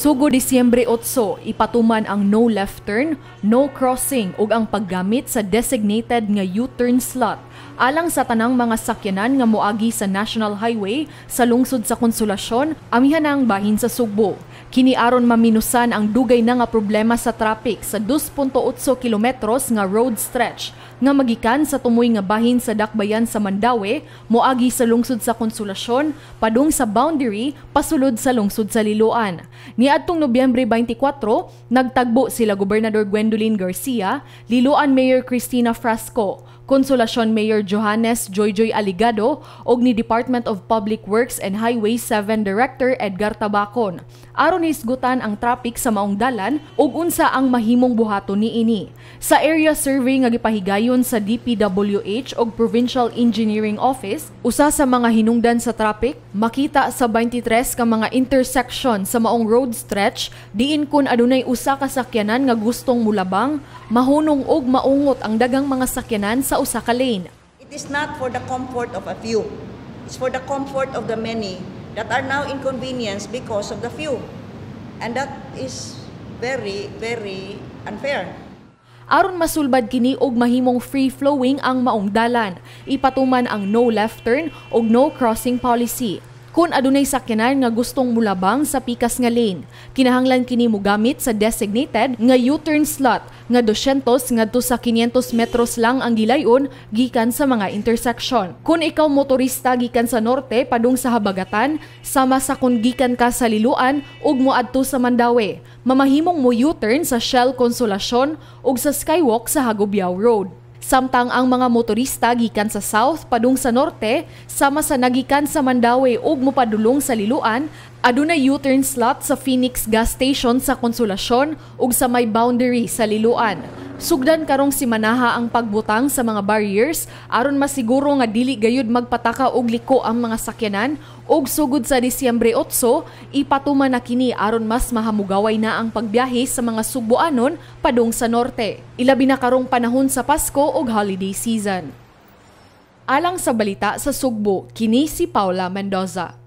Sugod Disyembre 8, ipatuman ang no left turn, no crossing ug ang paggamit sa designated nga U-turn slot alang sa tanang mga sakyanan nga moagi sa National Highway sa lungsod sa Konsolasyon, amihan ang bahin sa Sugbo. Kini aron maminusan ang dugay na nga problema sa traffic sa 2.8 kilometros nga road stretch nga magikan sa tumoy nga bahin sa Dakbayan sa Mandaue, moagi sa lungsod sa Konsolasyon, padung sa boundary, pasulod sa lungsod sa Liloan. Niadtong Nobyembre 24, nagtagbo sila Gobernador Gwendolyn Garcia, Liloan Mayor Cristina Frasco, Consolacion Mayor Johannes Joyjoy Aligado ug ni Department of Public Works and Highway 7 Director Edgar Tabacon aron hisgutan ang traffic sa maong dalan ug unsa ang mahimong buhaton niini. Sa area survey nga gipahigayon sa DPWH ug Provincial Engineering Office, usa sa mga hinungdan sa traffic makita sa 23 ka mga intersection sa maong road stretch diin kun adunay usa ka sakyanan nga gustong mulabang, mahunong og maungot ang daghang mga sakyanan sa usa ka lane. It is not for the comfort of a few. It's for the comfort of the many that are now inconvenienced because of the few. And that is very, very unfair. Aron masulbad kini og mahimong free flowing ang maong dalan, ipatuman ang no left turn ug no crossing policy. Kung adunay sakyanan nga gustong mulabang sa pikas nga lane, kinahanglan kini mogamit sa designated nga U-turn slot nga 200 ngadto sa 500 metros lang ang gilayon gikan sa mga intersection. Kung ikaw motorista gikan sa norte padung sa habagatan, sama sa kung gikan ka sa Liloan ug moadto sa Mandaue, mamahimong mo U-turn sa Shell Consolacion ug sa Skywalk sa Hagobiao Road. Samtang ang mga motorista gikan sa south padung sa norte, sama sa nagikan sa Mandaue ug mopadulong sa Liloan, adunay U-turn slot sa Phoenix Gas Station sa Consolacion ug sa may boundary sa Liloan. Sugdan karong simanaha ang pagbutang sa mga barriers aron masiguro nga dili gayud magpataka og liko ang mga sakyanan ug sugod sa Disyembre 8 ipatuman na kini aron mas mahamugaway na ang pagbiyahe sa mga Sugboanon padung sa norte. Ilabi na karong panahon sa Pasko ug holiday season. Alang sa Balita sa Sugbo, kini si Paula Mendoza.